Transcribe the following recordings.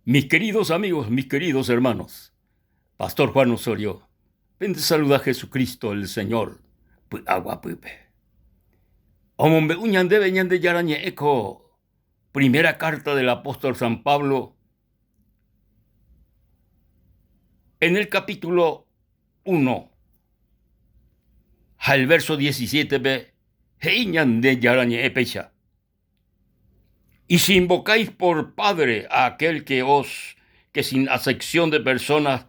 Mis queridos amigos, mis queridos hermanos, Pastor Juan Osorio, pende saluda Jesucristo el Señor py'aguapýpe. Omombe'u ñandéve Ñandejára ñe'ẽ ko primera carta del apóstol San Pablo en el capítulo 1 ha el verso 17-pe he'i Ñandejára ñe'ẽ péicha. Y si invocáis por Padre a aquel que os, que sin acepción de personas,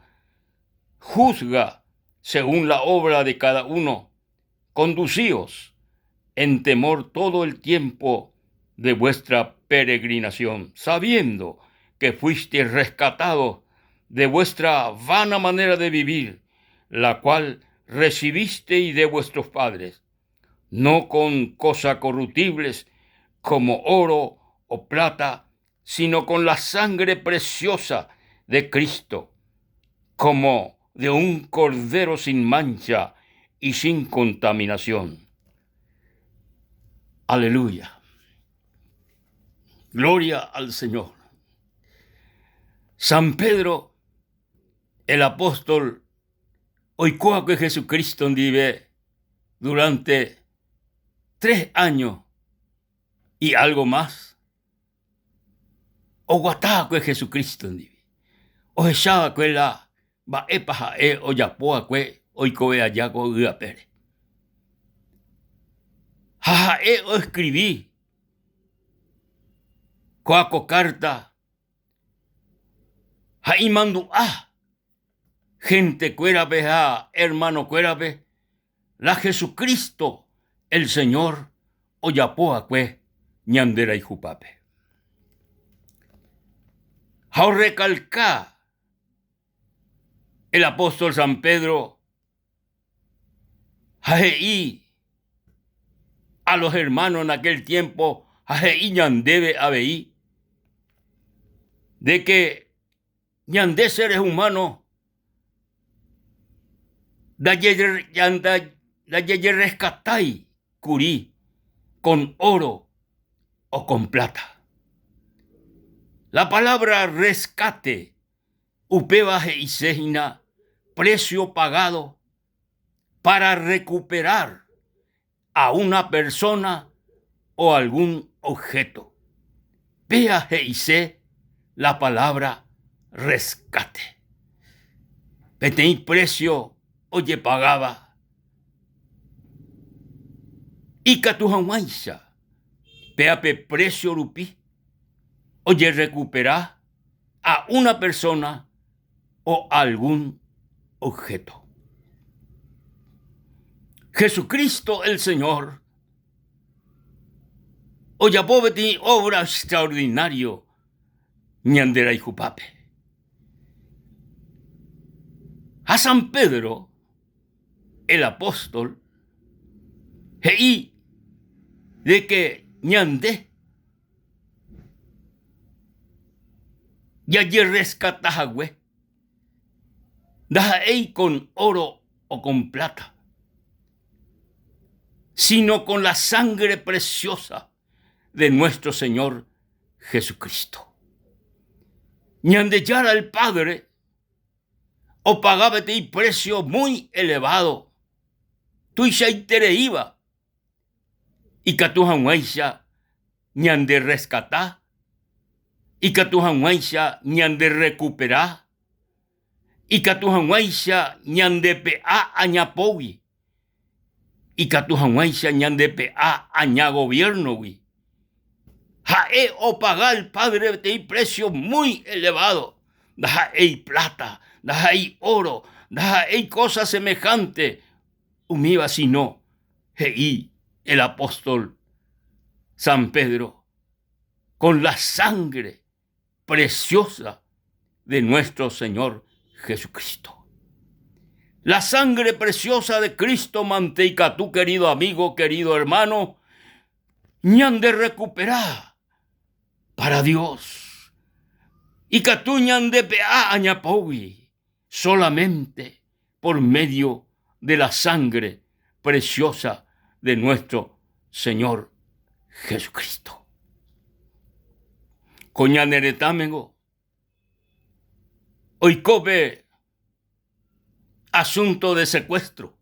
juzga según la obra de cada uno, conducíos en temor todo el tiempo de vuestra peregrinación, sabiendo que fuisteis rescatados de vuestra vana manera de vivir, la cual recibisteis de vuestros padres, no con cosas corruptibles como oro o plata, sino con la sangre preciosa de Cristo, como de un cordero sin mancha y sin contaminación. Aleluya. Gloria al Señor. San Pedro, el apóstol, oiko va'ekue Jesucristo ndive durante tres años y algo más. Oguata va'ekue Jesucristo ndive, ohecha va'ekue la mba'épa ha'e ojapo va'ekue oikove aja ko yvy apére. Ha ha'e oescrivi kóa ko carta ha imandu'a gentekuérape ha hermanokuérape la Jesucristo el Señor ojapo va'ekue ñande rayhupápe. Ha orrecalca el apóstol San Pedro ha he'i a los hermanos en aquel tiempo ha he'i ñandéve avei de que ñande seres humanos ndajejerreskatái kuri con oro o con plata. La palabra rescate upéva he'ise hína precio pagado para recuperar a una persona o algún objeto. Péa he'ise la palabra rescate. Peteĩ precio ojepagáva ikatu hag̃uáicha péa pe precio rupi ojerrekupera a una persona o algún objeto. Jesucristo el Señor ojapo peteĩ obra extraordinario ñande rayhupápe. Ha San Pedro, el apóstol, he'i de que ñande jajerreskata hague, ndaha'éi con oro o con plata, sino con la sangre preciosa de nuestro Señor Jesucristo. Ñandejára el Padre opaga peteĩ precio muy elevado tuichaitereíva ikatu hag̃uáicha ñanderreskata, ikatu hag̃uáicha ñanderekupera, ikatu hag̃uáicha ñandepe'a aña pógui, ikatu hag̃uáicha ñandepe'a aña goviérnogui. Ha'e opaga el Padre peteĩ precio muy elevado, ndaha'éi plata, ndaha'éi oro, ndaha'éi cosa semejante umíva sino he'i el apóstol San Pedro, con la sangre preciosa de nuestro Señor Jesucristo. La sangre preciosa de Cristo mante ikatu, querido amigo, querido hermano, ñande recupera para Dios. Ikatu ñande pe'a añapógui solamente por medio de la sangre preciosa de nuestro Señor Jesucristo. Ko ñane retãmengo. Oiko pe asunto de secuestro.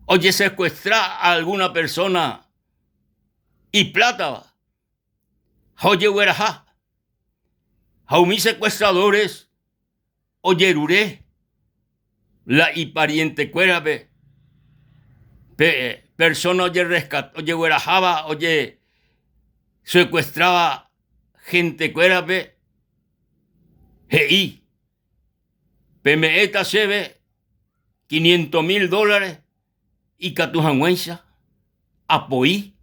Ojesecuestra a alguna persona iplátava ha ojegueraha. Ha umi secuestradores ojerure la iparientekuérape pe persona ojegueraháva ojesecuestráva hentekuérape he'i, Peme'ẽta chéve quinientos mil dólares ikatu hag̃uáicha apoi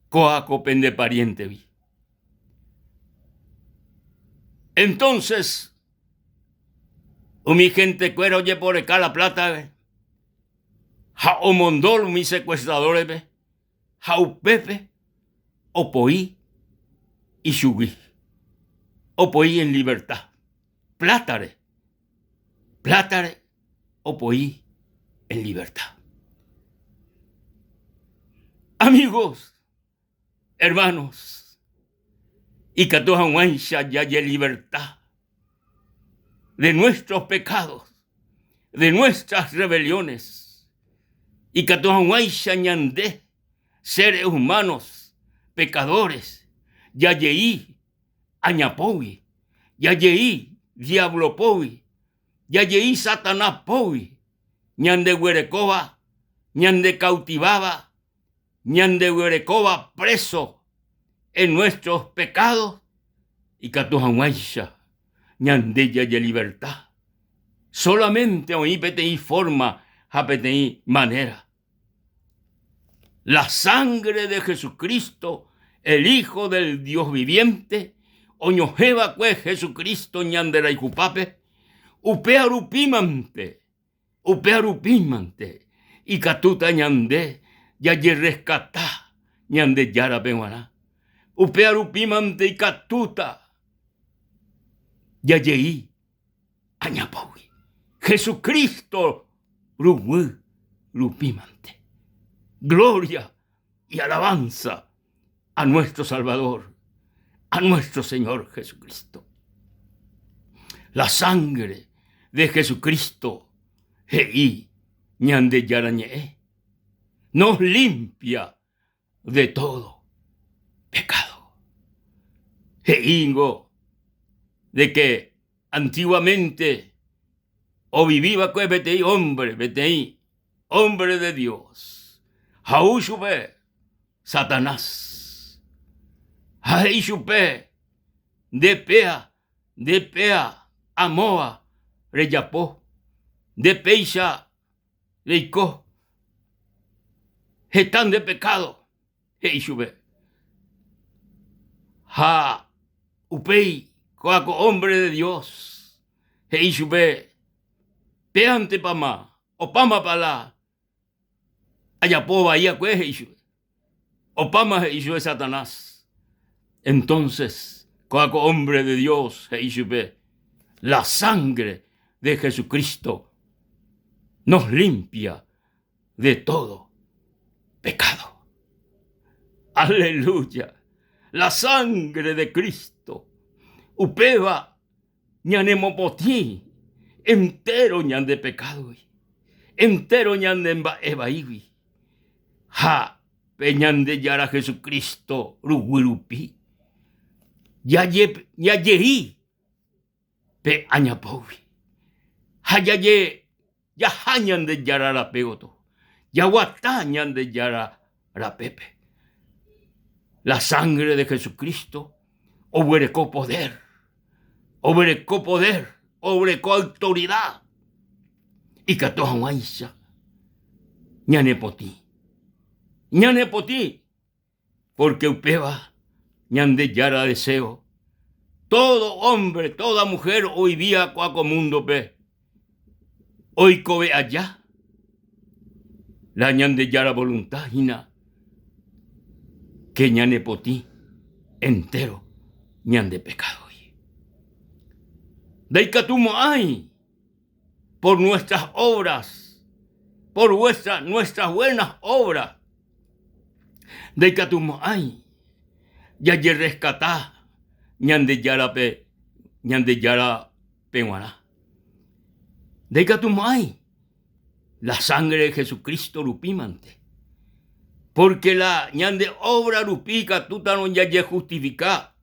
kóa ko pende pariéntegui. Entonces umi hentekuéra ojeporeka la plátare ha omondo umi secuestradórepe ha upépe opoi ichugui, opoi en libertad, plátare, plátare opoi en libertad. Amigos, hermanos, ikatu hag̃uáicha jajeliberta de nuestros pecados, de nuestras rebeliones, ikatu hag̃uáicha ñande seres humanos pecadores jajei añapógui, jajei diablo pógui, jajei Satanás pógui, ñandeguerekóva, ñandekautiváva, ñandeguerekóva preso en nuestros pecados ikatu hag̃uáicha ñande jajeliberta. Solamente oĩ peteĩ forma ha peteĩ manera. La sangre de Jesucristo, el Hijo del Dios viviente, oñohẽva'ekue Jesucristo ñande rayhupápe, upéva rupímante Upéva rupímante ikatúta ñande jajerreskata Ñandejárape g̃uarã. Upéva rupímante ikatúta jajei añapógui. Jesucristo ruguy rupímante. Gloria y alabanza a nuestro Salvador, a nuestro Señor Jesucristo. La sangre de Jesucristo he'i Ñandejára Ñe'ẽ, nos limpia de todo pecado. He'íngo de que antiguamente ovivi va'ekue peteĩ hombre, peteĩ hombre de Dios, ha ou chupe Satanás. Ha he'i chupe, Nde péa, nde péa amóva rejapo, nde péicha reiko, heta nde pekádo, he'i chupe. Ha upéi kóa ko hombre de Dios he'i chupe, Péantepama, opámapa la Ajapo vai akue he'i chupe. Opáma he'i chupe Satanás. Entonces, kóa ko hombre de Dios he'i chupe, la sangre de Jesucristo nos limpia de todo pecado. Aleluya! La sangre de Cristo. Upéva Ñanemopotĩ entéro ñande pekádogui, entéro ñande mba'e vaígui, ha pe Ñandejára Jesucristo ruguy rupi jajei pe añapógui ha jaha Ñandejára rape gotyo, jaguata Ñandejára rapépe. La sangre de Jesucristo oguereko poder, oguereko poder, oguereko autoridad ikatu hag̃uáicha ñanepotĩ, ñanepotĩ pórke upéva Ñandejára deseo. Todo hombre, toda mujer oivíva ko'ã ko múndope oikove aja la Ñandejára voluntad hína ke ñanepotĩ entéro ñande pekádogui. Ndaikatumo'ãi por nuestras obras, por vuestra, nuestras buenas obras, ndaikatumo'ãi jajerreskata Ñandejárape, Ñandejára. peguarã. Ndaikatumo'ãi la sangre de Jesucristo rupi mante. Porque la ñande obra rupi ikatútarõ jajejustifika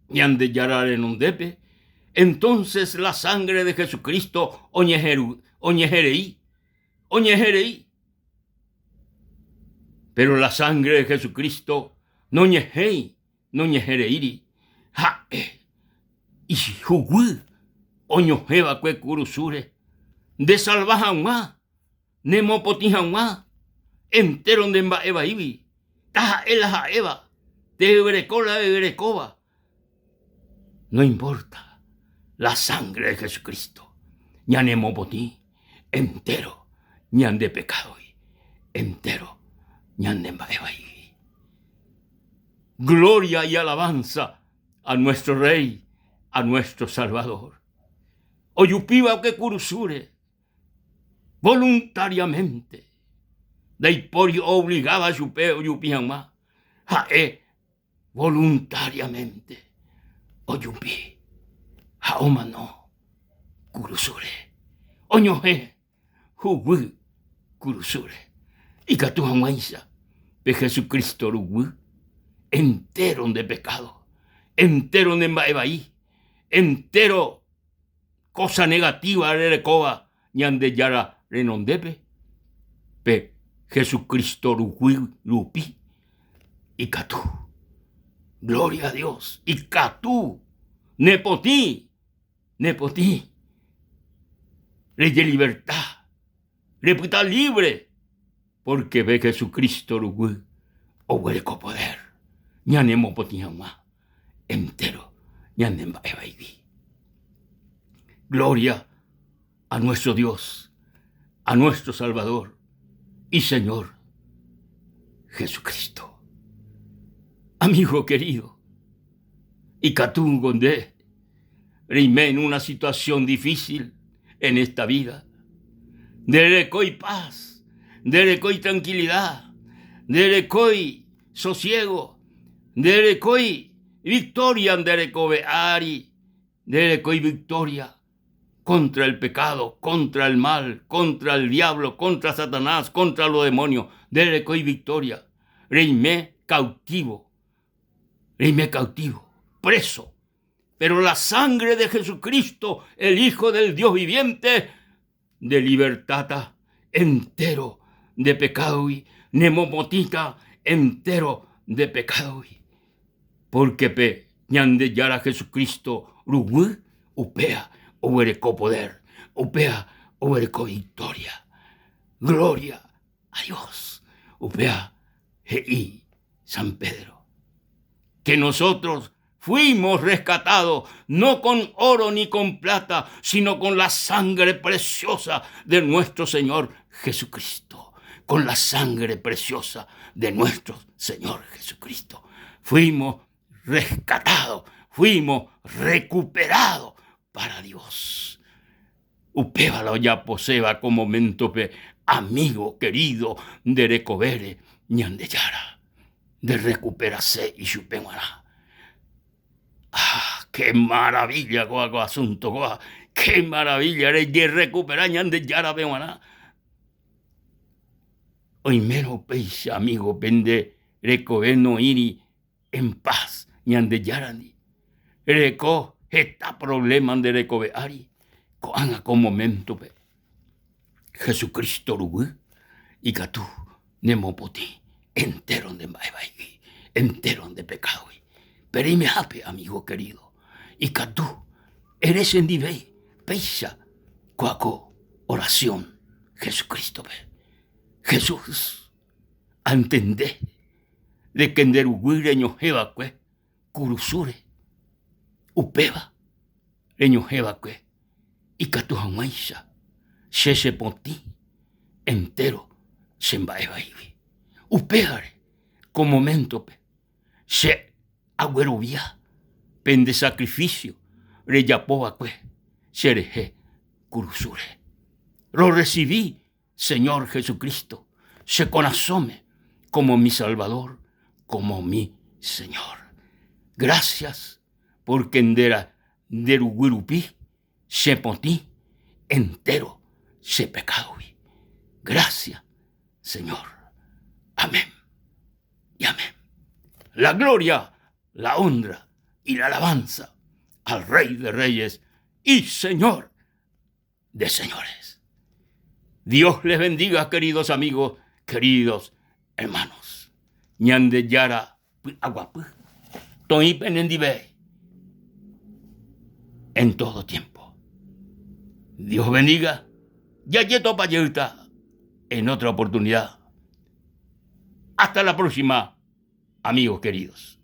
Ñandejára renondépe, entonces la sangre de Jesucristo oñeherei, oñeherei. Pero la sangre de Jesucristo noñehẽi, noñehereíri, ha'e ihuguy oñohẽva'ekue kurusúre ndesalva hag̃ua, nemopotĩ hag̃ua entéro nde mba'e vaígui, taha'e la ha'éva, te'yguereko la eguerekóva, no importa la sangre de Jesucristo ñanemopotĩ entéro ñande pekádogui, entéro ñande mba'e vaígui. Gloria y alabanza a nuestro Rey, a nuestro Salvador. Ojupíva upe kurusúre voluntariamente, ndaipóri obligáva chupe ojupi hag̃ua, ha'e voluntariamente ojupi ha omano kurusúre, oñohẽ huguy kurusúre, ikatu hag̃uáicha pe Jesucristo ruguy entéro nde pekádo, entéro nde mba'e vai, entéro kósa negatíva rerekóva Ñandejára renondépe, pe Jesucristo ruguy rupi ikatu. Gloria a Dios, ikatu nepotĩ, nepotĩ, rejeliberta, repyta libre, porque pe Jesucristo ruguy oguereko poder ñanemopotĩ hag̃ua entero ñane mba'e vaigui. Gloria a nuestro Dios, a nuestro Salvador y Señor Jesucristo. Amigo querido, ikatúngo nde reime en una situación difícil en esta vida. Nderekói paz, nderekói tranquilidad, nderekói sosiego, nderekói victoria nde rekove ári, nderekói victoria contra el pecado, contra el mal, contra el diablo, contra Satanás, contra los demonios, nderekói victoria, reime cautivo, reime cautivo, preso. Pero la sangre de Jesucristo, el Hijo del Dios viviente, nde libertáta entero nde pekádogui, nemopotĩta entero nde pekádogui. Pórke pe Ñandejára Jesucristo ruguy upéa oguereko poder, upéa oguereko victoria. Gloria a Dios. Upéa he'i San Pedro. Que nosotros fuimos rescatados no con oro ni con plata, sino con la sangre preciosa de nuestro Señor Jesucristo. Con la sangre preciosa de nuestro Señor Jesucristo. Fuimos rescatados, fuimos recuperados para Dios. Upéva la ojaposéva ko moméntope amigo querido nde rekovére Ñandejára, nde rekuperase ichupe g̃uarã. Ah, qué maravilla kóva ko asunto kóva, qué maravilla rejerrekupera Ñandejárape g̃uarã. Oimérõ upéicha amigo pende rekove noĩri en paz Ñandejárandi. Rereko heta problema nde rekove ári ko'ág̃a ko moméntope. Jesucristo ruguy ikatu nemopotĩ entéro nde mba'e vaígui, entéro nde pekádogui. Pe reimehápe, amigo querido, ikatu ere chendive péicha kua ko oración Jesucrístope. Jesús, Antende de que nde ruguy reñohẽ va'ekue kurusúre, upéva reñohẽ va'ekue ikatu hag̃uáicha che chepotĩ entéro che mba'e vaígui. Upévare ko moméntope che aguerovia pe nde sakrifísio rejapo va'ekue cherehe kurusúre. Rorresivi Señor Jesucristo, che korasõme como mi Salvador, como mi Señor. Gracias porque nde, nde ruguy rupi. Che potĩ entéro che pekádogui. Grásia, Señor. Amén y amén. La gloria, la honra y la alabanza al Rey de Reyes y Señor de Señores. Dios les bendiga, queridos amigos, queridos hermanos. Ñandejára py'aguapy toĩ penendive en todo tiempo. Dios bendiga. Jajetopa jeýta en otra oportunidad. Hasta la próxima, amigos queridos.